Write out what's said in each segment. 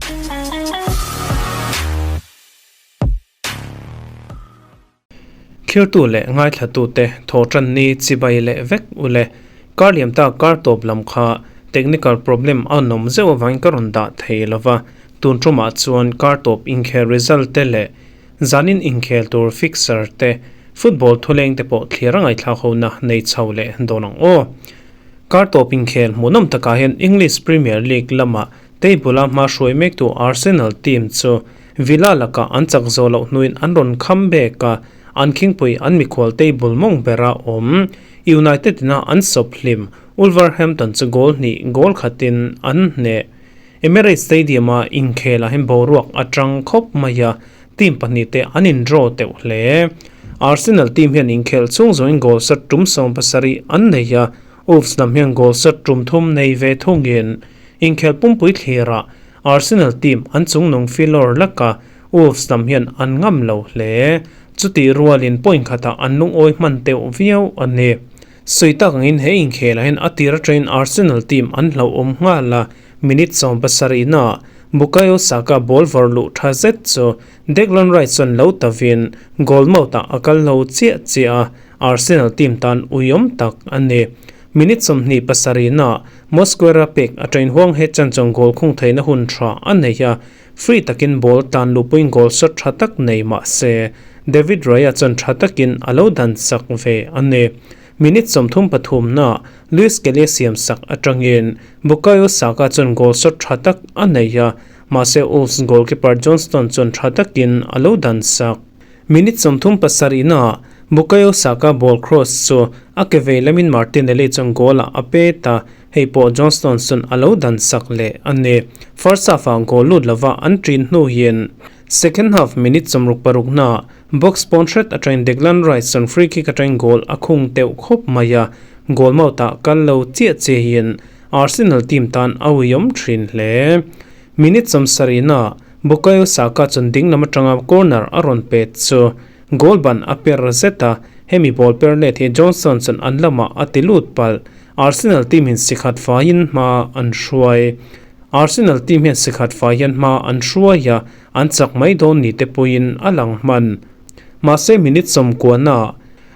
Thiltu leh ngaithlatute thawhtan ni chibai leh vek ule. Kar liam ta kar tawp lam kha technical problem a nawm zeuh avangin ka rawn dah thei lova, tun tumah chuan kar tawp inkhel result te leh zanin inkhel tur fixture te, football thuleng te pawh thlir a ngaihthlak hona nei chho leh dawn ang aw. Kar tawp inkhel hmuhnawm takah hian English Premier League lamah Table-a hma hruai mektu Arsenal team chu Villa lakah an chak zawh loh hnuin an rawn kham bek a, an khingpui an mikhual table mawng bera awm United ina an sawp hlim Wolverhampton chu goal hnih goal khatin an hneh. Emirates Stadium-a inkhelah hian boruak a tang khawp mai a, team pahnihte an in draw teuh hle. Arsenal team hian inkhelh chhung zawngin goal sat tum 70 an nei a, Wolves lam hian goal sat tum thum nei ve thungin Inkhel pumpui thlirah Arsenal team an chungnung filawr laka Wolves lam hian an ngam lo hle. Chutih rualin point khatah an lungawi hman teuh viau a ni. Sawi tak angin he inkhelah hian a tir atangin Arsenal team an hlauhawm nghal a, minute 70 naah Bukayo Saka ball vawrh luh tha zet chu Declan Rice chuan lo tavin goal mouth ah a kal lo chiah chiah a, Arsenal team tan uiawm tak a ni. Minute 27 naah Mosquera pek a train huang he chan chuan goal khung theihna hun tha a nei a, free takin ball tlan luhpuiin goal shot tha tak nei mah se David Raya chuan tha takin a lo dan sak ve a ni. Minute 33 naah Luis Kelly siam sak atangin Bukayo Saka chuan goal shot tha tak a nei a, mahse Wolves goalkeeper Johnston chuan tha takin a lo dan sak. Minute 37 naah Bukayo Saka ball cross chu a ke vei lamin Martinelli chuan goal ah a pet a, hei pawh Johnston chuan a lo dan sak leh a ni. First half ah goal lut lova an ṭin hnu hian second half minute 66 naah box pawn hret atangin Declan Rice chuan free kick atangin goal a khung teuh khawp mai a, goal mouth ah kal lo chiah chiahin Arsenal team tan a uiawm ṭhin hle. Minute 70 naah Bukayo Saka chuan ding lam atanga corner a rawn pet chu goal ban a per zet a, hemi ball per let hi Johnson chuan an lamah a ti lut palh. Arsenal team in sikhat faiin hma an hruai. Arsenal team hian sikhat fai hian hma an hruai a, an chak mai dawn ni te pawhin a lang hman. Mahse minute 90 naah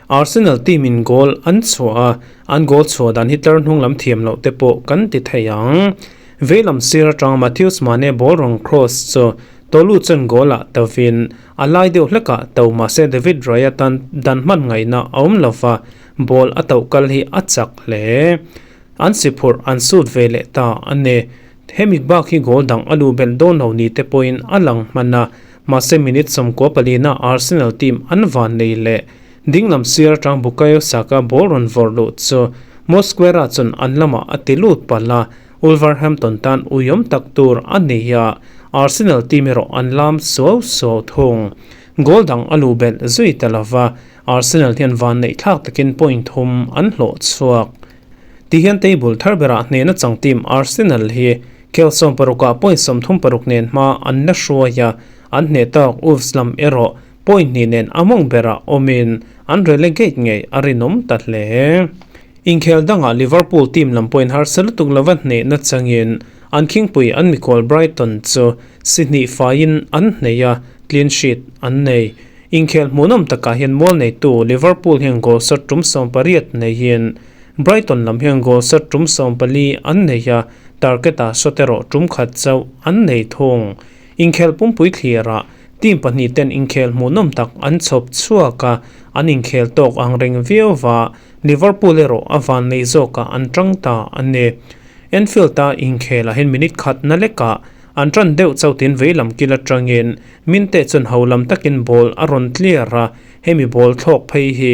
Arsenal team in goal an chhuah a, an goal chhuah dan hi tlar hnung lam thiam loh te pawh kan ti thei ang. Veilam sir atang Matheus Mane ball rawn cross chu Tolu chuan goal ah tovin a lai deuh hlekah to mahse David Raya tan dan hman ngaihna a awm lova, ball a toh kal hi a chak hle. An si phurh an sut ve leh ta a ni. Hemi bak hi goal dang a luh belh dawn lo ni te pawhin a lang hman a, mahse minute 94 na Arsenal team an van nei leh. Dinglam sir atang Bukayo Saka ball rawn vawrh luh chu Mosquera chuan an lamah a ti lut palh a, Wolverhampton tan uiawm tak tur a ni a, Arsenal team erawh an lam suau suau thung. Goal dang a luh belh zui ta lova, Arsenal hian van neih thlak takin point thum an hlawh chhuak. Tihian table thar berah hnehna chang team Arsenal hi khel 16 ah point 36 nen hma an la hruai a, an hneh tak Wolves lam erawh point hnih nen a mawng berah awmin an relegate ngei a rinawm ta hle. Inkhel dangah Liverpool team lam pawhin harsa lutuk lova hnehna changin an khingpui an mikhual Brighton chu si hnih faiin an hnei a, clean sheet an nei. Inkhel hmuhnawm takah hian mual neitu Liverpool hian goal shot tum 18 neiin Brighton lam hian goal shot tum 14 an nei a, target ah shot erawh tum khat chauh an nei thung. Inkhel pumpui thlirah team pahnih ten inkhel hmuhnawm tak an chhawp chhuak a, an inkhel tawk ang reng viau va, Liverpool erawh a van nei zawkah an tang ta a ni. Anfield a inkhelah hian minute khat na lekah an tan deuh chautin veilam kil atangin Minte chuan ho lam takin ball a rawn clear a, hemi ball thlawk phei hi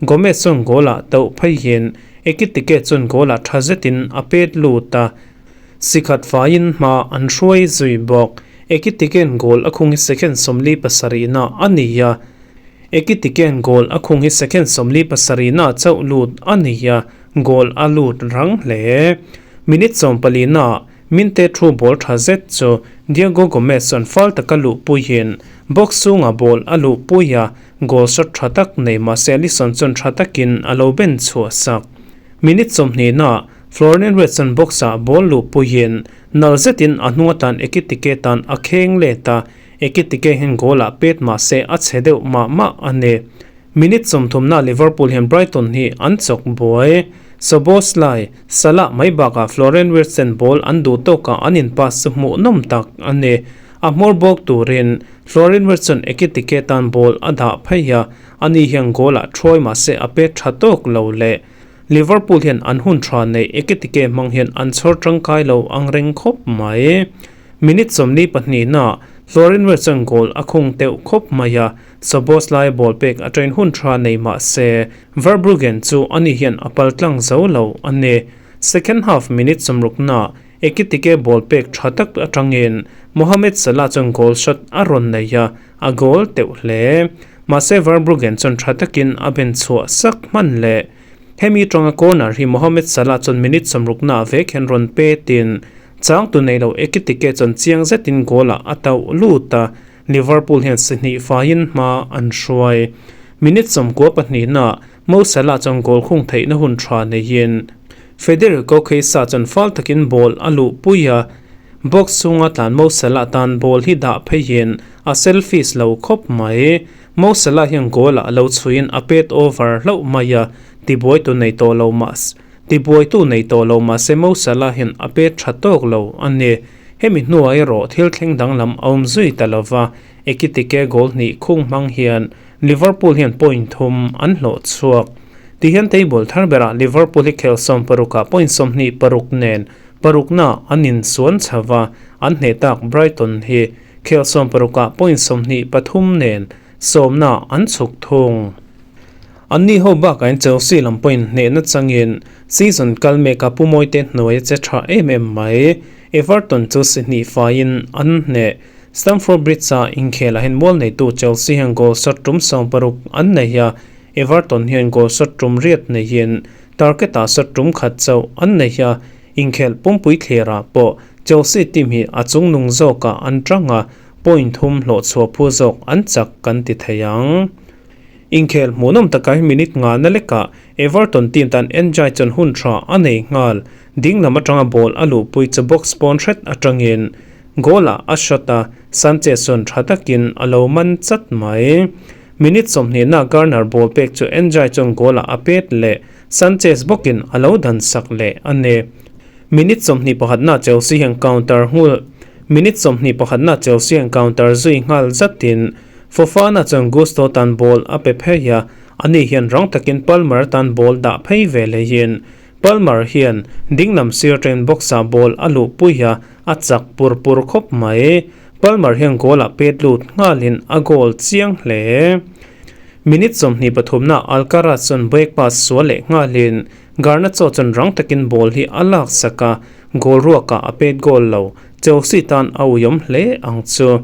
Gomez chuan goal ah toh pheiin Ekitike chuan goal ah tha zetin a pet lut a, sikhat faiin hma an hruai zui bawk. Ekitike'n goal a khung hi second 47 na a ni a, Ekitike'n goal a khung hi second 47 na chauh lut a ni a, goal a lut rang hle. Minute 14 naah Minte thu ball tha zet chu Diego Gomez chuan fal taka luh puiin box chungah ball a luh pui a, goal shot tha tak nei mahse Alisson chuan tha takin a lo ben chhuah sak. Minute 20 naah Florian Wirtz-a'n box-ah ball luhpuiin nal zetin a hnung atan Ekitike tan a kheng let a, Ekitike hian goal-ah pet mah se a chhe deuh mah mah a ni. Minute 30 na Liverpool hian Brighton hi an chawk buai. Szoboszlai, Salah mai bakah Florian Wirtz-ten ball an duh tawkah an in-pass chu hmuhnawm tak a ni. A hmawr bawk turin Florian Wirtz chuan Ekitike tan ball a dah phei a, ani hian goal-ah thuai mah se a pet tha tawk lo le. Liverpool hian an hun tha neih Ekitike hmang hian an chhawr tangkai lo ang reng khawp mai. Minute 42 na Florian Wirtz chuan goal a khung teuh khawp mai a, Szoboszlai ball pek a train hun tha nei mah se Verbruggen chu ani hian a pal tlang zo lo a ni. Second half minute 60 na Ekitike ball pek tha tak atangin Mohamed Salah chuan goal shot a rawn nei a, a goal teuh hle. Mahse Verbruggen chuan tha takin a ben chhuah sak hman leh. Hemi tanga corner hi Mohamed Salah chuan minute 60 na vek hian rawn petin changtu nei lo Ekitike chuan chiang zetin goal ah a tauh lut a, Liverpool hian sihnih faiin hma an hruai. Minute 92 na Mo Salah chuan goal khung theihna hun tha neiin Federico Chiesa chuan fal takin ball a luhpui a, box chhunga tlan Mo Salah tan ball hi dah pheiin a selfish lo khawp mai. Mo Salah hian goal ah lo chhuiin a pet over hlauh mai a, tibuaitu nei tawh lo mah tibuaitu nei tawh lo mah se Mo Salah hian a pet tha tawk lo a ni. Hemi hnuah erawh thil thleng danglam a awm zui ta lova, Ekitike goal hnih khung hmang hian Liverpool hian point thum an hlawh chhuak. Tihian table thar berah Liverpool hi khel 16 ah point 26 nen parukna an insuan chho va, an hneh tak Brighton hi khel 16 ah point 23 nen sawmna an chhuk thung. An ni ho bakah in Chelsea lam pawhin hnehna changin season kal mek a Pu Mawite hnuai a che tha em em mai. Everton chu si hnih faiin an hneh. Stamford Bridge-a inkhelah hian mual neitu Chelsea hian goal shot tum 60 an nei a, Everton hian goal shot tum riat neiin target-ah shot tum khat chauh an nei a, inkhel pumpui thlirah pawh Chelsea team hi a chungnung zawkah an tang a, point thum hlawh chhuah phu zawk an chak kan ti thei ang. Inkhel hmuhnawm takah hi minute nga na lekah Everton team tan N'Jie chuan hun tha a nei nghal. Ding lam atanga ball a luhpui chu box pawn hret atangin goal ah a shot a, Sanchez chuan tha takin a lo man chat mai. Minute 20 na Garner ball pek chu N'Jie chuan goal ah a pet leh, Sanchez bawkin a lo dan sak leh a ni. Minute 21 na Chelsea hian counter nghul Minute 21 na Chelsea hian counter zui nghal zatin Fofana chuan Gusto tan ball a pe phei a, ani hian rang takin Palmer tan ball dah phei ve lehin Palmer hian dinglam sir train box-ah ball a luhpui a, a chak pur pur khawp mai. Palmer hian goal-ah pet lut nghalin a goal chiang hle. Minute 23 na Alcaraz chuan break pass sual leh nghalin Garnacho chuan rang takin ball hi a lak sak a, goal ruakah a pet goal lo. Chelsea tan a uiawm hle ang chu.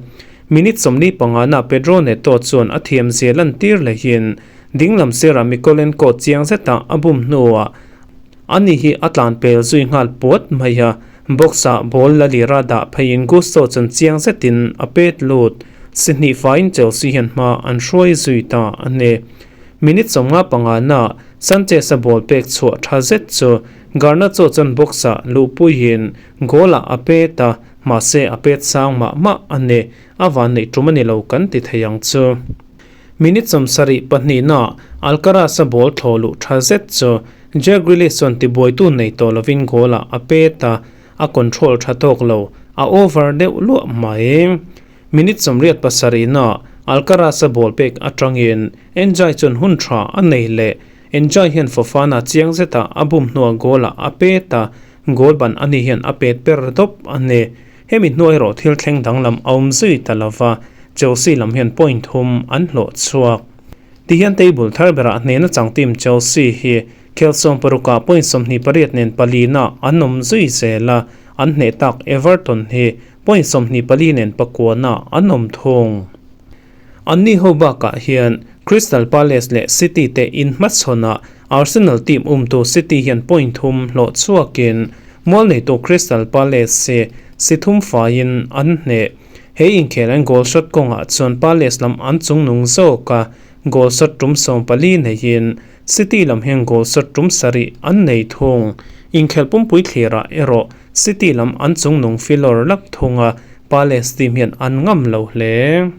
Minute 45 na Pedro Neto chuan a thiam zia lantir lehin dinglam sirah Mykolenko chiang zetah a bum hnuah ani hi a tlan pel zui nghal puat mai a, box-ah ball la lira dah pheiin Gusto chuan chiang zetin a pet lut. Si hnih faiin Chelsea hian hma an hruai zui ta a ni. Minute 55 na Sanchez-a ball pek chhuah tha zet chu Garnacho chuan box-ah luhpuiin goal-ah a pet a, mahse a pet sang mah mah a ni. A van neih tum a ni lo kan ti thei ang chu. Minute 72 na Alcaraz-a ball thlaw luh tha zet chu Jack Grealish chuan tibuaitu nei tawh lovin goal-ah a pet a, a control tha tawk lo, a over deuh luah mai. Minute 87 na Alcaraz-a ball pek atangin N'Jie chuan hun tha a nei leh. N'Jie hian Fofana chiang zetah a bum hnuah goal-ah a pet a, goal ban ani hian a pet per dawp a ni. Hemi hnuai erawh thil thleng danglam a awm zui ta lova, Chelsea lam hian point thum an hlawh chhuak. Tihian table thar berah hnehna chang team Chelsea hi khel 60 ah point 28 nen palina an awm zui zel a, an hneh tak Everton hi point 24 nen pakuana an awm thung. An ni ho bakah hian Crystal Palace leh City te in hmachhawnah Arsenal team umtu City hian point thum hlawh chhuakin mual neitu Crystal Palace hi si thum faiin an hneh. He inkhel an goal shot kawngah chuan Palace lam an chungnung zawk a, goal shot tum 14 neiin City lam hian goal shot tum sarih an nei thung. Inkhel pumpui thlirah erawh City lam an chungnung filawr lak thung a, Palace team hian an ngam lo hle.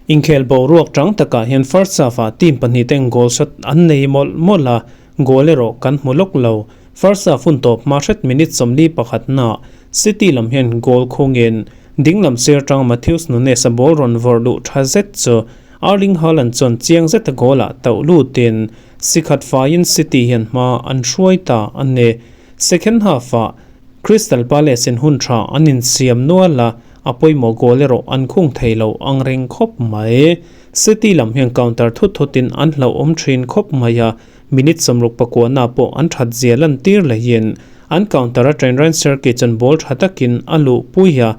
Inkhel boruak tang takah hian first half-ah team pahnihten goal shot an nei mawlh mawlh a, goal erawh kan hmu lawk lo. First half hun tawp hma hret minute 41 naah City lam hian goal khungin dinglam sir tang Matheus Nunes-a ball rawn vawrh luh tha zet chu Erling Haaland chuan chiang zeta goal-ah tauh lutin si khat faiin City hian hma an hruai ta a ni. Second half-ah Crystal Palace in hun tha an insiam nual a, a pawimawh goal erawh an khung thei lo ang reng khawp mai. City lam hian counter thut thutin an hlauhawm thin khawp mai a, minute 69 pawh an that zia lantir lehin an counter atangin Ryan Cherki chuan ball tha takin a luh pui a,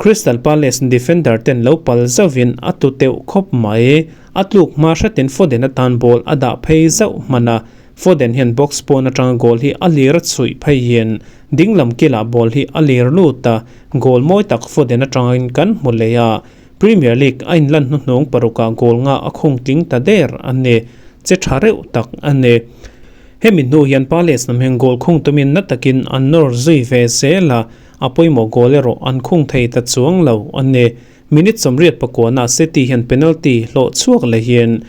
Crystal Palace defender ten lo pal zauhin a tu teuh khawp mai. A tluk hma hretin Foden atan ball a dah phei zauh hman a, Foden hian box pawn atanga goal hi a lir a chhuih phei hian dinglam kilah ball hi a lir lut a, goal mawi tak Foden atangin kan hmu leh a. Premier League a inlan hnuhnung parukah goal nga a khung tling ta der a ni. Che tha reuh tak a ni. Hemi hnu hian Palace lam hian goal khung tumin na takin an nawr zui ve zel a, a pawimawh goal erawh an khung thei ta chuang lo a ni. Minute 89 ah City hian penalty hlawh chhuak lehin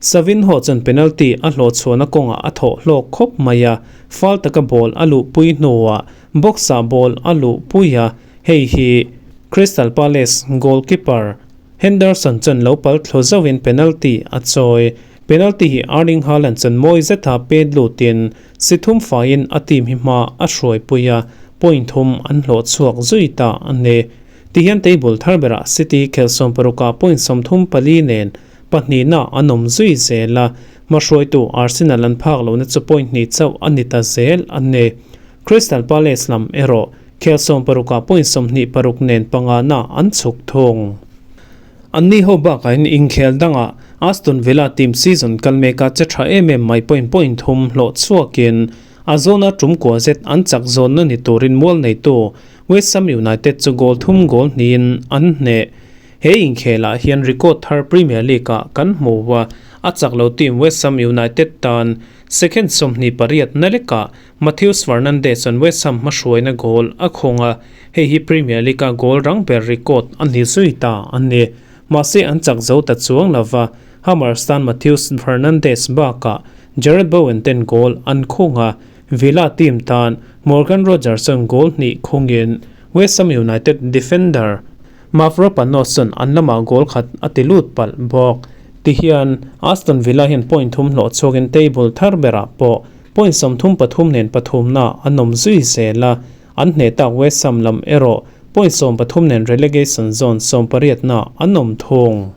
Savinho chuan penalty a hlawh chhuahna kawngah a thawh hlawk khawp mai a, fal taka ball a luhpui hnuah box-ah ball a luhpui a, hei hi Crystal Palace goalkeeper Henderson chuan lo pal thlu zauhin penalty a chawi. Penalty hi Erling Haaland chuan mawi zeta pet lutin si thum faiin a team hi hma a hruaipui a, point thum an hlawh chhuak zui ta a ni. Tihian table thar berah City khel 60 ah point 34 nen pahnihna an awm zui zel a, hmahruaitu Arsenal an phak lohna chu point hnih chauh a ni ta zel a ni. Crystal Palace lam erawh khel 60 ah point 26 nen pangana an chhuk thung. An ni ho bakah hian inkhel dangah Aston Villa team season kal meka che tha em em mai point point thum hlawh chhuakin a zawna tum kua zet an chak zawnna ni turin mual neitu West Ham United chu goal thum goal hnihin an hneh. He inkhelah hian record thar Premier League-ah kan hmu a, a chak lo team West Ham United tan second 28 na lekah Matheus Fernandes chuan West Ham hmahruaina goal a khawng a, hei hi Premier League-a goal rang ber record a ni zui ta a ni. Mahse an chak zo ta chuang lova, Hammers tan Matheus Fernandes bakah Jarrod Bowen ten goal an khung a, Villa team tan Morgan Rogers chuan goal hnih khungin West Ham United defender Mavropanos chuan an lamah goal khat a ti lut palh bawk. Tihian Aston Villa hian point thum hlawh chhuakin table thar berah pawh point 33 nen pathumna an awm zui zel a, an hneh tak West Ham lam erawh point 13 nen relegation zone 18 na an awm thung.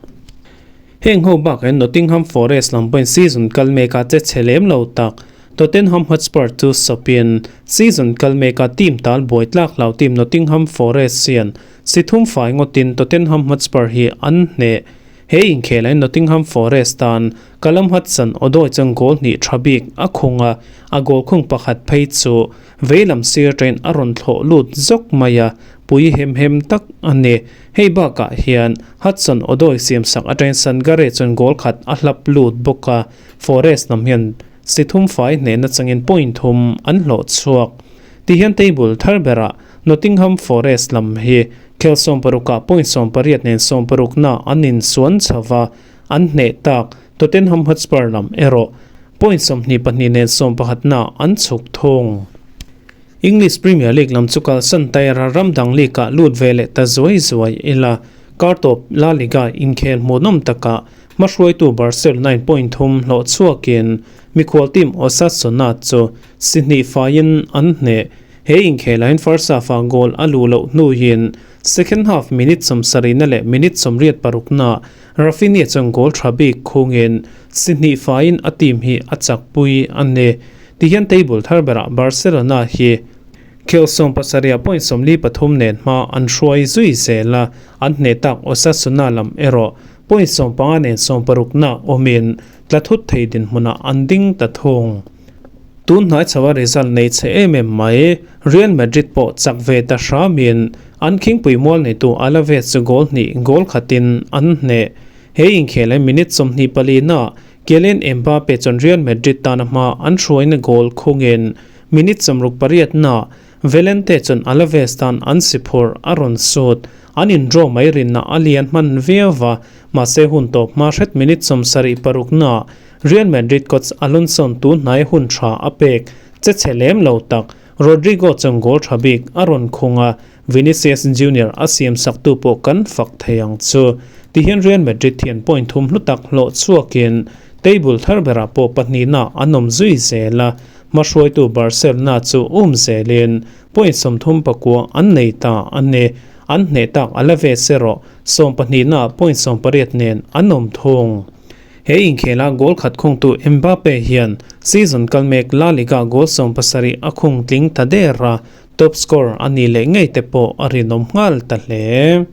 Heng ho bakah hian Nottingham Forest lam pawhin season kal meka che chhe lem lo tak Tottenham Hotspur chu sawpin season kal meka team tal buai tlak hlau team Nottingham Forest hian si thum fai ngawtin Tottenham Hotspur hi an hneh. He inkhelain Nottingham Forest tan Callum Hudson Odoi chuan goal hnih tha bik a khung a, a goal khung pakhat phei chu veilam sir train a rawn thlawh lut zawk mai a, pui hem hem tak a ni. Hei bakah hian Hudson Odoi siamsak atangin Sangare chuan goal khat a hlap lut bawk a, Forest lam hian si thum fai hnehna changin point thum an hlawh chhuak. Tihian table thar berah Nottingham Forest lam hi khel 60 ah point 18 nen 60 na an insuan chho an hneh tak Tottenham Hotspur lam erawh point 22 nen 11 na an chhuk thung. English Premier League lam chu kal san taira ramdang league ah lut ve leh ta zuai zuai ila kartawp La Liga inkhel hmuhnawm takah hmahruaitu Barcelona in point thum hlawh chhuakin mikhual team Osasuna chu si hnih faiin an hneh. He inkhelain first half ah goal a lu loh hnuin second half minute 70 na leh minute 86 na Raphinha chuan goal tha bik khungin si hnih faiin a team hi a chak pui a ni. Tihian table thar berah Barcelona hi khel 70 point 43 nen hma an hruai zui zel a, an hneh tak Osasuna lam erawh point 15 nen 60 na awmin tlathut thei dinhmunah an ding ta thung. Tun hnai chhoa result nei che em em mai Real Madrid pawh chak ve ta hramin an khingpui mual neitu Alaves chu goal hnih goal khatin an hneh. He inkhelain minute 24 na Kylian Mbappe chuan Real Madrid tana hma an hruaina goal khungin Minute 68 na Valente chuan Alaves tan an si phurh a rawn sut. An in draw mai rinna a lian hman viau va, mahse hun tawp hma hret minute 76 na Real Madrid coach Alonso tun hnai hun tha a pek che chhe lem lo tak Rodrygo chuan goal tha bik a rawn khung a, Vinicius Junior a siam sak tu pawh kan fak thei ang chu. Tihian Real Madrid hian point thum hlu tak hlawh chhuakin table thar berah pawh pahnihna an awm zui zel a, hmahruaitu Barcelona chu um zelin point 39 an nei ta a ni. An hneh tak a la ve se rawh, 12na point 18 nen an awm thung. He inkhela goal khat khungtu Mbappe hian season kal mek La Liga goal 17 a khung tling ta der a, top scorer a ni leh ngei te pawh a rinawm nghal ta hle.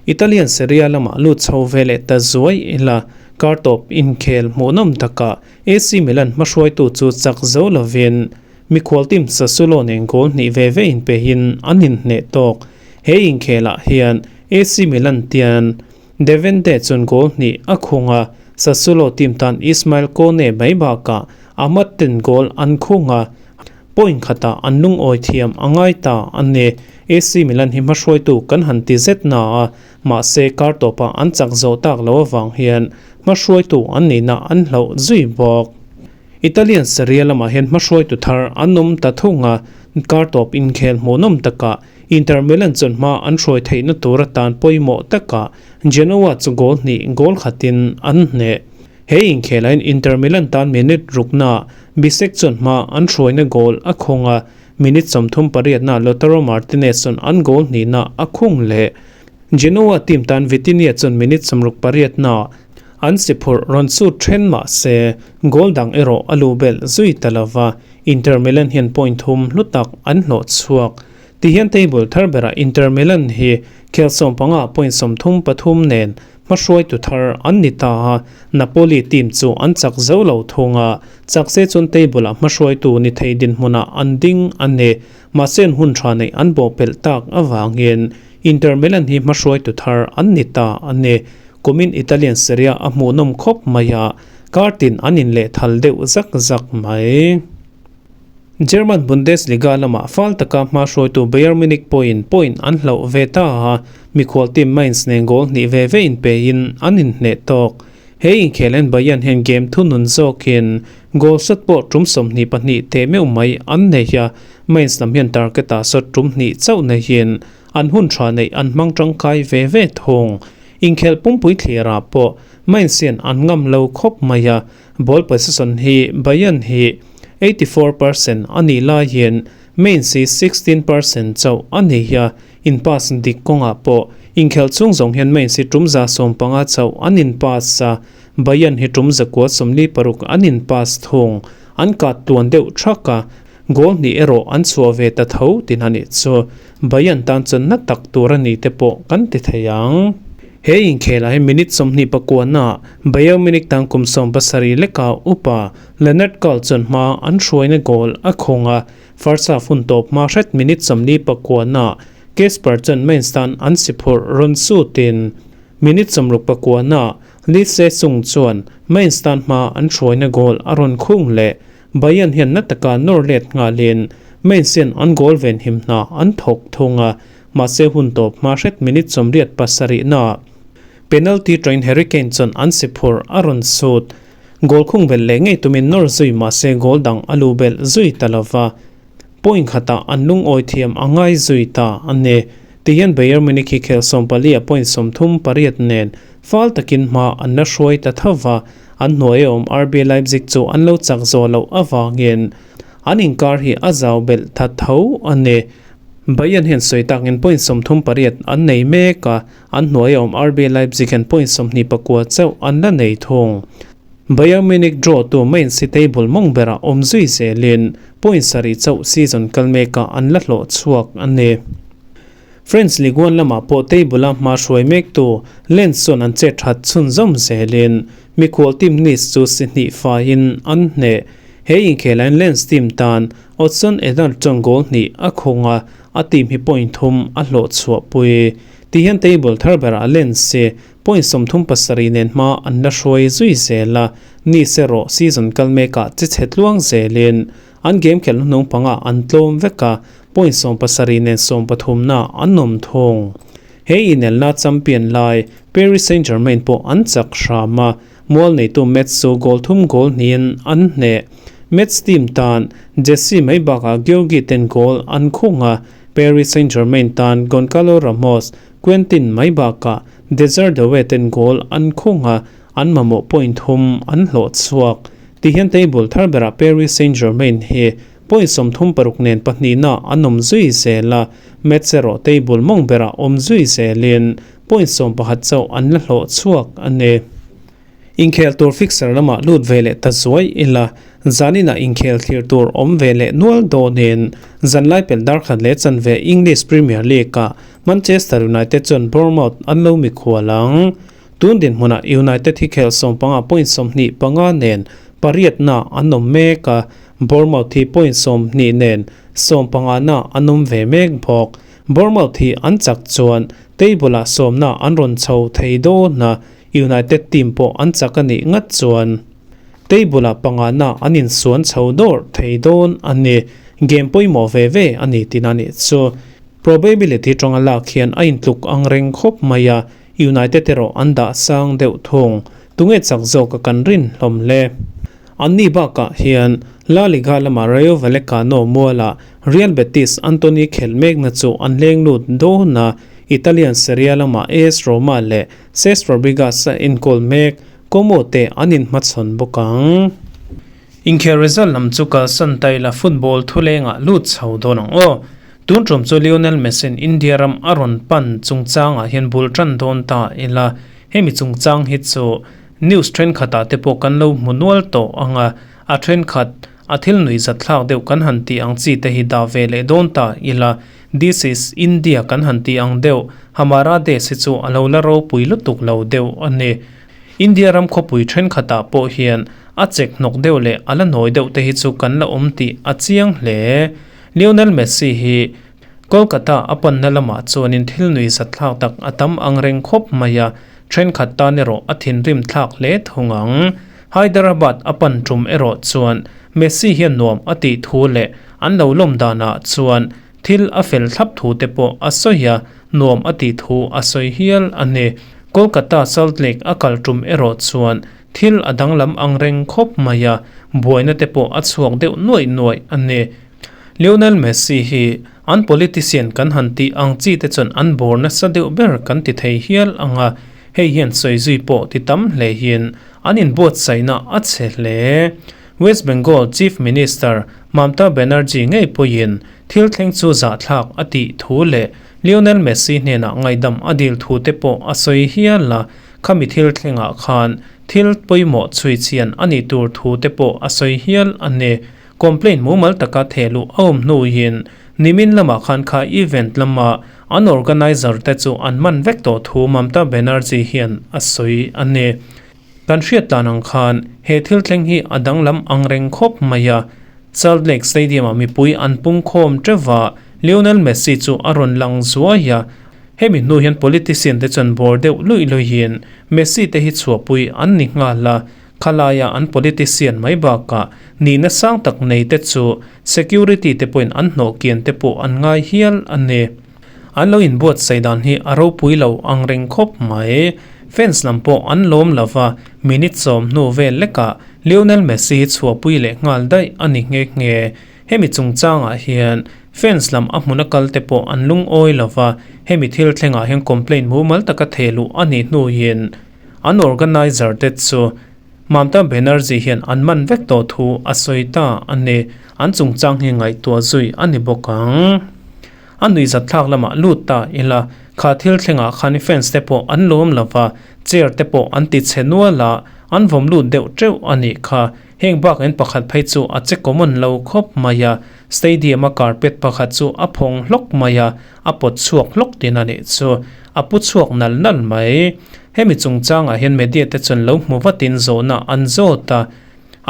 Italian Serie A lamah lut chho ve leh ta zuai ila, kar tawp inkhel hmuhnawm takah AC Milan hmahruaitu chu chak zo lovin mikhual team Sassuolo nen goal hnih ve ve inpehin an inhneh tawk. He inkhelah hian AC Milan tian Devente chuan goal hnih a khung a, Sassuolo team tan Ismail Kone mai bakah Amad ten goal an khung a, point khatah an lungawi thiam a ngai ta a ni. AC Milan hi hmahruaitu kan han ti zet na a, mahse kar tawpah an chak zawh tak lo avang hian hmahruaitu an nihna an hlauh zui bawk. Italian Serie A lamah hian hmahruaitu thar an awm ta thung a, kar tawp inkhel hmuhnawm takah Inter Milan chuan hma an hruai theihna tur atan pawimawh takah Genoa chu goal hnih goal khatin an hneh. He inkhelahin Inter Milan tan minute rukna Bisek chuan hma an hruaina goal a khung a, minute 38na Lautaro Martinez chuan an goal hnihna a khung leh. Genoa team tan Vitinha chuan minute 68na an si phurh rawn shoot then mah se goal dang erawh a lu belh zui ta lova, Inter Milan hian point thum hlu tak an hlawh chhuak. Tihian table thar berah Inter Milan hi khel 15 point 33 nen hmahruaitu thar an ni ta a, Napoli team chu an chak zo lo thung a, chak se chuan table ah hmahruaitu ni thei dinhmunah an ding a ni. Mahse an hun tha neih an bawh pelh tak avangin Inter Milan hi hmahruaitu thar an ni ta a ni. Kumin Italian Serie A a hmuhnawm khawp mai a, kar tin an inleh thal deuh zak zak mai. German Bundesliga lamah fal taka hma hruaitu Bayern Munich pawhin point an hlauh ve ta a, mikhual team Mainz nen goal hnih ve ve inpeiin an inhneh tawk. He inkhel en Bayern hian game thunun zawkin goal shot pawh tum 22 teh meuh mai an nei a, Mainz lam hian target ah shot tum hnih chauh neihin an hun tha neih an hmang tangkai ve ve thung. Inkhel pumpui thlirah pawh Mainz hian an ngam lo khawp mai a, ball possession hi Bayern hi 84% a nih laiin Mainz hi 16% chauh a ni a, in pass dik kawngah pawh inkhel chhung zawng hian Mainz hi tum 150 chauh an in pass a, Bayern hi tum 946 an in pass thung. An kat tuan deuh thak a, goal hnih erawh an chhuah ve ta tho tin a nih chu. Bayern tan chuan na tak tur a ni te pawh kan ti thei ang. He inkhelah hi minute 29 ah Bayern Munich tan kum 70 leka upa Leonard Karl chuan hma an hruaina goal a khung a, first half hun tawp hma hret minute 49 ah Kasper chuan Mainz tan an si phurh rawn sutin minute 69 ah Lee Se-sung chuan Mainz tan hma an hruaina goal a rawn khung leh. Bayern hian na taka nawr let nghalin Mainz hian an goal ven him hna an thawk thung a, mahse hun tawp hma hret minute 87 na penalty train Harry Kane chuan an si phurh a rawn sut. Goal khung belh leh ngei tumin nawr zui mahse goal dang a lu belh zui ta lova, point khatah an lungawi thiam a ngai zui ta a ni. Tihian Bayern Munich hi khel 14 ah point 38 nen fal takin hma an la hruai ta tho va, an hnuai a awm RB Leipzig chu an lo chak zawh loh avangin an inkar hi a zau belh ta tho a ni. Bayern hian sawi takin point 38 an nei mek a, an hnuai a awm RB Leipzig hian point 29 chauh an la nei thung. Bayern Munich draw tu Mainz hi table mawng berah awm zui zelin point 7 chauh season kal mekah an la hlawh chhuak a ni. French Ligue 1 lamah pawh table a hma hruai mek tu Lens chuan an che that chhunzawm zelin mikhual team Nice chu si hnih faiin an hneh. He inkhelain Lens team tan Odson Edouard chuan goal hnih a khung a, a team hi point thum a hlawh chhuah pui. Tihian table thar berah Lens hi point 37 nen hma an la hruai zui zel a, Nice erawh season kal mekah che chhe tluang zelin. An game khelh hnuhnung panga an tlawm vek a, point 70 nen 13na an awm thung. He inelna champion lai Paris Saint-Germain pawh an chak hram a, mual neitu Metz chu goal thum goal hnihin an hneh. Metz team tan Jesse mai bakah Georgi ten goal an khung a, Paris Saint-Germain tan Goncalo Ramos, Quentin mai bakah Desire Doue ten goal an khung a, an mamawh point thum an hlawh chhuak. Tihian table thar berah Paris Saint-Germain hi point 36 nen pahnihna an awm zui zel a, Metz erawh table mawng berah awm zui zelin point 11 chauh an la hlawh chhuak a ni. Inkhel tur fixture lamah lut ve leh ta zuai ila, zaninah inkhel thlir tur awm ve leh nual dawnin zanlai pelh dar khat leh chanve English Premier League-ah Manchester United chuan Bournemouth an lo mikhual ang. Tun dinhmunah United hi khel 15 point 25 nen pariatna an awm mek a, Bournemouth hi point 20 nen 15na an awm ve mek bawk. Bournemouth hi an chak chuan table-ah sawmna an rawn chho thei dawn a, United team pawh an chak a nih ngat chuan table-ah pangana an insuan chho dawr thei dawn a ni. Game pawimawh ve ve a ni tina nih chu. Probability tanga lak hian a intluk ang reng khawp mai a, United erawh an dah sang deuh thung. Tunge chak zawk a kan rin hlawm hle. Anni bakah hian La Liga lama Rayo Vallecano mualah Real Betis Antony khelh mekna chu an leng lut dawn a, Italian Serie A lama AS Roma leh Cesc Fabregas a enkawl mek Como te an inhmachhawn bawk ang. Inkhel result lam chu kalsan ta ila football thulengah lut chho dawn ang aw. Tun tum chu Lionel Messi-in India ram a rawn pan chungchangah hian bul tan dawn ta ila, hemi chungchang hi chu news thenkhatah te pawh kan lo hmu nual tawh ang a, a thenkhat a thil nuihzat thlak deuh kan han tih ang chi te hi dah ve leh dawn ta ila, This is India kan han tih ang deuh, Hamara Desh hi chu a lo la ropui lutuk lo deuh a ni. India ram khawpui thenkhatah pawh hian a chek hnawk deuh leh a la nawi deuh te hi chu kan la awm tih a chiang hle. Lionel Messi hi Kolkata a panna lamah chuanin thil nuihzat thlak tak a tam ang reng khawp mai a, thenkhat tan erawh a thinrim thlak hle thung ang. Hyderabad a pan tum erawh chuan Messi hian nuam a tih thu leh an lo lawm danah chuan thil a fel thlap thu te pawh a sawi a, nuam a tih thu a sawi hial a ni. Kolkata Salt Lake a kal tum erawh chuan thil a danglam ang reng khawp mai a, buaina te pawh a chhuak deuh nuaih nuaih a ni. Lionel Messi hi an politician kan han tih ang chi te chuan an bawr nasa deuh ber kan ti thei hial ang a, hei hian sawi zui pawh ti tam hle hian an inbuatsaihna a chhe hle. West Bengal Chief Minister Mamta Banerjee ngei pawhin thil thleng chu zahthlak a tih thu leh Lionel Messi hnenah ngaihdam a dil thu te pawh a sawi hial a, khami thil thlengah khan thil pawimawh chhui chian a nih tur thu te pawh a sawi hial a ni. Complaint mumal taka thehluh a awm hnuin nimin lamah khan kha event lama an organiser te chu an man vek tawh thu Mamta Banerjee hian a sawi a ni. Kan hriat tan ang khan he thil thleng hi a danglam ang reng khawp mai a, Salt Lake Stadium-ah mipui an pungkhawm teuh va, Lionel Messi chu a rawn lang zuai a, hemi hnu hian politician te chuan bawr deuh luih luihin Messi te hi chhuahpui an ni nghal a, Khalaia an politician mai bakah nihna sang tak nei te chu security te pawhin an hnawh kian te pawh an ngai hial a ni. An lo inbuatsaih dan hi a ropui lo ang reng khawp mai. Fans lam pawh an lawm lo va, minute 10 hnu vel lekah Lionel Messi hi chhuahpui leh nghal daih a ni nghe nghe. Hemi chungchangah hian fans lam a hmuna kal te pawh an lungawi lo va, hemi thil thlengah hian complaint mumal taka thehluh a nih hnuin An organiser te chu Mamta Banerjee hian an man vek tawh thu a sawi ta a ni. An chungchang hi ngaihtuah zui a ni bawk ang. A nuihzat thlak lamah lut ta ila, kha thil thlengah khan fans te pawh an lawm lo va, chair te pawh an ti chhe nual a, an vawm lut deuh teuh a nih kha. Heng bak in pakhat phei chu a che common lo khawp mai a, stadium a carpet pakhat chu a phawng hlawk mai a, a pawt chhuak hlawk tin a nih chu. A pu chhuak nal nal mai. Hemi chungchangah hian media te chuan lo hmu vatin zawhna an zawt a,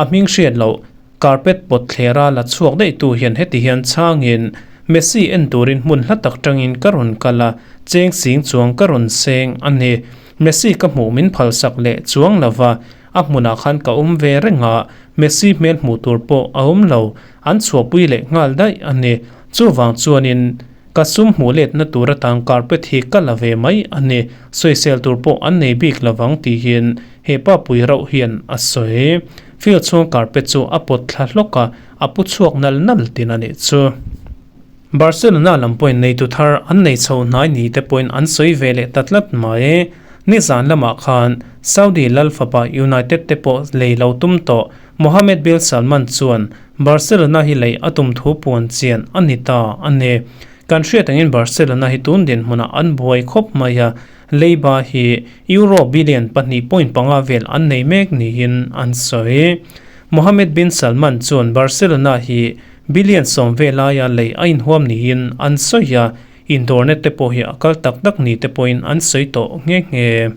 a hming hriat loh carpet pawt thlera la chhuak daih tu hian heti hian chhangin Messi en turin hmun hla tak tangin ka rawn kal a, cheng sing chuang ka rawn seng a ni. Messi ka hmuh min phalsak leh chuang lova. A hmunah khan ka awm ve reng a, Messi hmel hmuh tur pawh a awm lo, an chhuahpui leh nghal daih a ni. Chuvang chuanin ka sum hmuh letna tur atan carpet hi ka la ve mai a ni, sawisel tur pawh an nei bik lovang tihin he pa pui rauh hian a sawi. Field chhung carpet chu a pawt thla hlawk a, a pu chhuak nal nal tin a nih chu. Barcelona lam pawhin neitu thar an nei chho hnai ni te pawhin an sawi ve leh ta tlat mai. Nizan lamah khan Saudi lal fapa United te pawh lei lo tum tawh Mohammed bin Salman chuan Barcelona hi lei a tum thu puan chian a ni ta a ni. Kan hriat angin Barcelona hi tun dinhmunah an buai khawp mai a, leiba hi Euro billion 2.5 vel an nei mek niin an sawi. Mohammed bin Salman chuan Barcelona hi Billion 10 vel laia lei a inhuam niin an sawi a, indawrna te pawh hi a kal tak tak ni te pawhin an sawi tawh nghe nghe.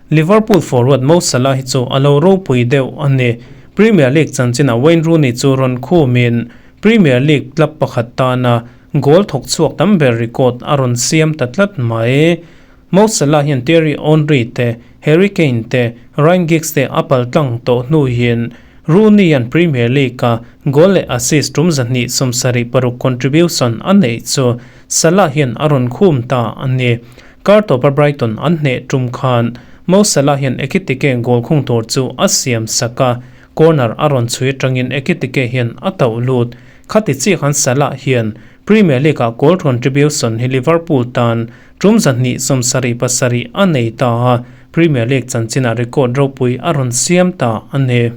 Liverpool forward Mo Salah hi chu a lo ropui deuh a ni. Premier League chanchinah Wayne Rooney chu rawn khumin Premier League club pakhat tana goal thawk chhuak tam ber record a rawn siam ta tlat mai. Mo Salah hian Thierry Henry te, Harry Kane te, Ryan Giggs te a paltlang tawh hnuin Rooney-a'n Premier League-a goal leh assist tum 276 contribution a neih chu Salah hian a rawn khum ta a ni. Kar tawpa Brighton an hneh tum khan Mo Salah hian Ekitike goal khung tur chu a siam sak a, corner a rawn chhui atangin Ekitike hian a tauh lut. Khati chiah khan Salah hian Premier League-ah goal contribution hi Liverpool tan Tum 277 a nei ta a, Premier League chanchinah record ropui a rawn siam ta a ni.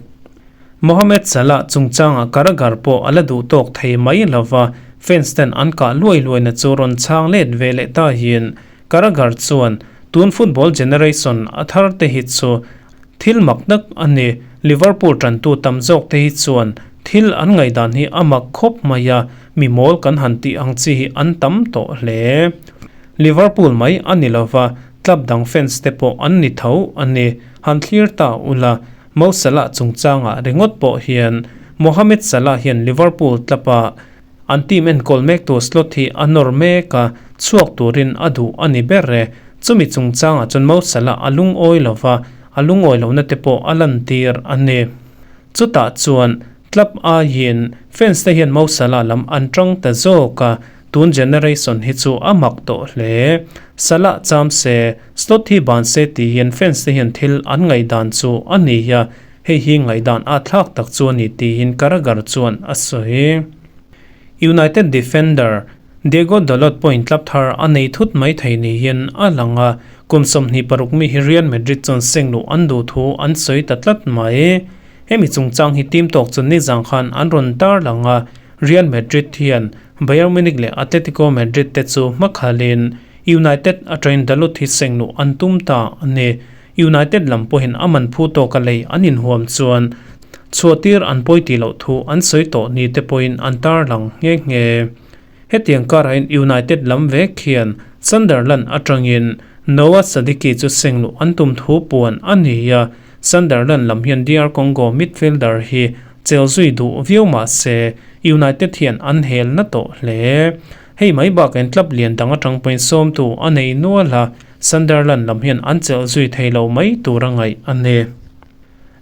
Mohamed Salah chungchangah Carragher pawh a la duh tawk thei mai lo va, fans ten an kah luai luaina chu rawn chhang let ve leh ta hian Carragher chuan tun football generation a thar te hi chu thil mak tak a ni, Liverpool tantu tam zawk te hi chuan thil an ngaihdan hi a mak khawp mai a, mi mawl kan han tih ang chi hi an tam tawh hle. Liverpool mai a ni lova, club dang fans te pawh an ni tho a ni. Han thlir ta ula, Mo Salah chungchangah ringawt pawh hian Mohamed Salah hian Liverpool club-ah an team enkawl mek tur slot hi a nawr mek a, chhuak turin a duh a ni ber e. Chumi chungchangah chuan Mo Salah a lungawi lova, a lungawi lohna te pawh a lantir a ni. Chutah chuan club aiin fans te hian Mo Salah lam an tang ta zawk a, tun generation hi chu a mak tawh hle. Salah cham se, slot hi ban se tih hian fans te hian thil an ngaihdan chu a ni a, hei hi ngaihdan a thlak tak chu a ni tiin Carragher chuan a sawi. United defender Diego Dalot pawhin club thar a nei thut mai thei niin a lang a, kum 26 mi hi Real Madrid chuan seng luh an duh thu an sawi ta tlat mai. Hemi chungchang hi team tawk chu nizang khan an rawn tar lang a, Real Madrid hian Bayern Munich leh Atletico Madrid te chu hmakhalin United atangin Dalot hi seng luh an tum ta a ni. United lam pawhin a man phu tawka lei an inhuam chuan chhuahtir an pawi tih loh thu an sawi tawh ni te pawhin an tarlang nghe nghe. Hetiang karahin United lam vek hian Sunderland atangin Noah Sadiki chu seng luh an tum thu puan a ni a, Sunderland lam hian DR Congo midfielder hi chel zui duh viau mah se United hian an hel na tawh hle. Hei mai bakin club lian dang atang pawhin sawmtu a nei nual a, Sunderland lam hian an chelh zui thei lo mai tur a ngaih a ni.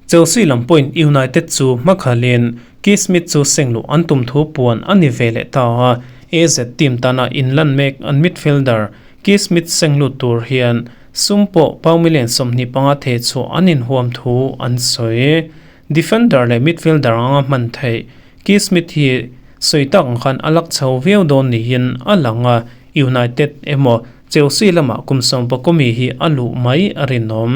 Chelsea lam pawhin United chu hmakhalin Keith Smith chu seng luh an tum thu puan a ni ve leh ta a, AZ team tana inlan mek an midfielder Keith Smith seng lut tur hian sum pawh pound million 25 thei chhuah an inhuam thu an sawi. Defender leh midfielder anga hman theih Keith Smith hi sawi tak ang khan a lak chho viau dawn niin a lang a, United emaw Chelsea lamah kum 10 mi hi a luh mai a rinawm.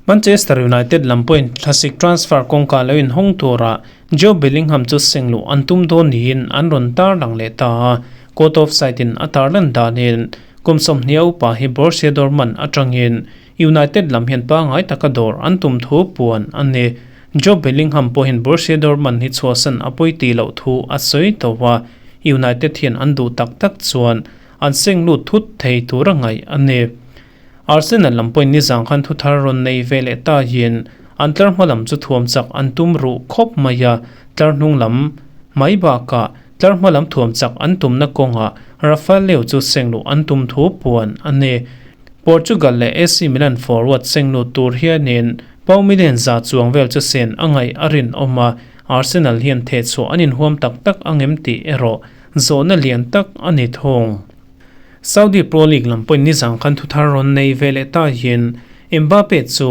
Manchester United lam pawhin thlasik transfer kawngka lo inhawng turah Jobe Bellingham chu seng luh an tum dawn niin an rawn tarlang leh ta a, Court of Side in a tarlan danin kum 20 a upa hi Borussia Dortmund atangin United lam hian pangngai taka dawr an tum thu puan a ni. Jobe Bellingham pawhin Borussia Dortmund hi chhuahsan a pawi tih loh thu a sawi tawh a, United hian an duh tak tak chuan an seng lut thut thei tur a ngaih a ni. Arsenal lam pawhin nizang khan thu thar rawn nei ve leh ta hian an tlar hma lam chu thuam chak an tum ruh khawp mai a, tlar hnung lam mai bakah tlar hma lam thuam chak an tumna kawngah Rafael Leao chu seng luh an tum thu puan a ni. Portugal leh AC Milan forward seng lut tur hianin. Pound million za chuang vel chu sen a ngaih a rinawm a, Arsenal hian thehchhuah an inhuam tak tak angem tih erawh zawhna lian tak a ni thung. Saudi Pro League lam pawhin nizang khan thuthar rawn nei ve leh ta hian Mbappe chu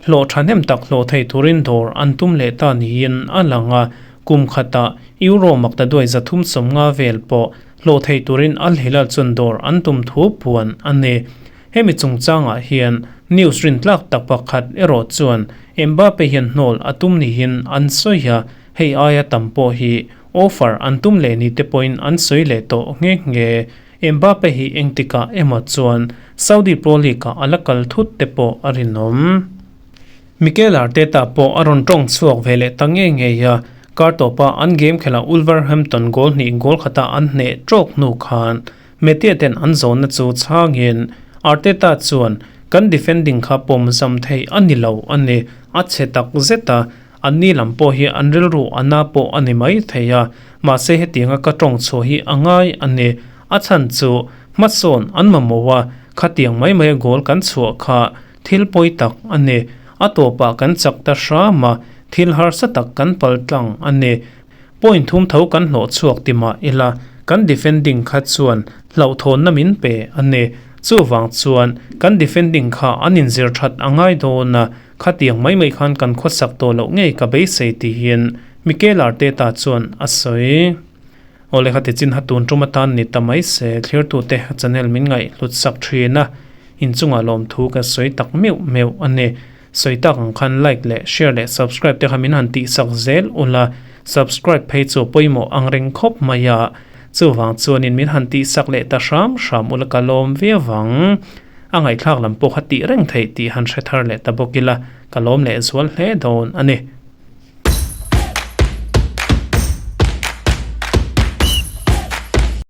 hlawh thahnem tak hlawh thei turin dawr an tum leh ta niin a lang a, kum khatah Euro maktaduai 350 vel pawh hlawh thei turin Al Hilal chuan dawr an tum thu puan a ni. Hemi chungchangah hian news rintlak tak pakhat erawh chuan Mbappe hian hnawl a tum niin an sawi a, hei aia tam pawh hi Offer an tum leh ni te pawhin an sawi leh tawh nghe nghe. Mbappe hi engtikah emaw chuan Saudi Pro League-ah a la kal thut te pawh a rinawm. Mikel Arteta pawh a rawn tawng chhuak ve leh ta ngei ngei a, kar tawpa an game khelhah Wolverhampton goal hnih goal khata an hneh tawk hnu khan Metia ten an zawnna chu chhangin Arteta chuan kan defending kha pawm zam thei a ni lo a ni, a chhe tak zet a, Anni lam pawh hi an rilru a na pawh a ni mai thei a, mahse hetianga ka tawng chhuah hi a ngai a ni. A chhan chu hmasawn an mamawh a, khatiang mai mai a goal kan chhuah kha thil pawi tak a ni. A tawpah kan chak ta hram a, thil harsa tak kan pal tlang a ni. Point thum tho kan hlawh chhuak ti mah ila, kan defending kha chuan hlauhthawnna min pe a ni. Chuvang chuan kan defending kha an inzir that a ngai dawn a, Khatiang mai mai khan kan khawsak tawh loh ngei ka beisei tihin Mikel Arteta chuan a sawi. Awle khati chin ha tun tum atan ni ta mai se thlirtute channel min ngaih hlut sak thin a, inchungah lawmthu ka sawi tak meuh meuh a ni. Sawi tak ang khan like leh share leh subscribe te kha min han tihsak zel ula, subscribe phei chu pawimawh ang reng khawp mai a, chuvang chuanin min han tihsak leh ta hram hram ula ka lawm viau ang. A ngaihthlak lam pawh kha tih reng theih tih han hre thar leh ta bawk ila, ka lawm leh zual hle dawn a ni.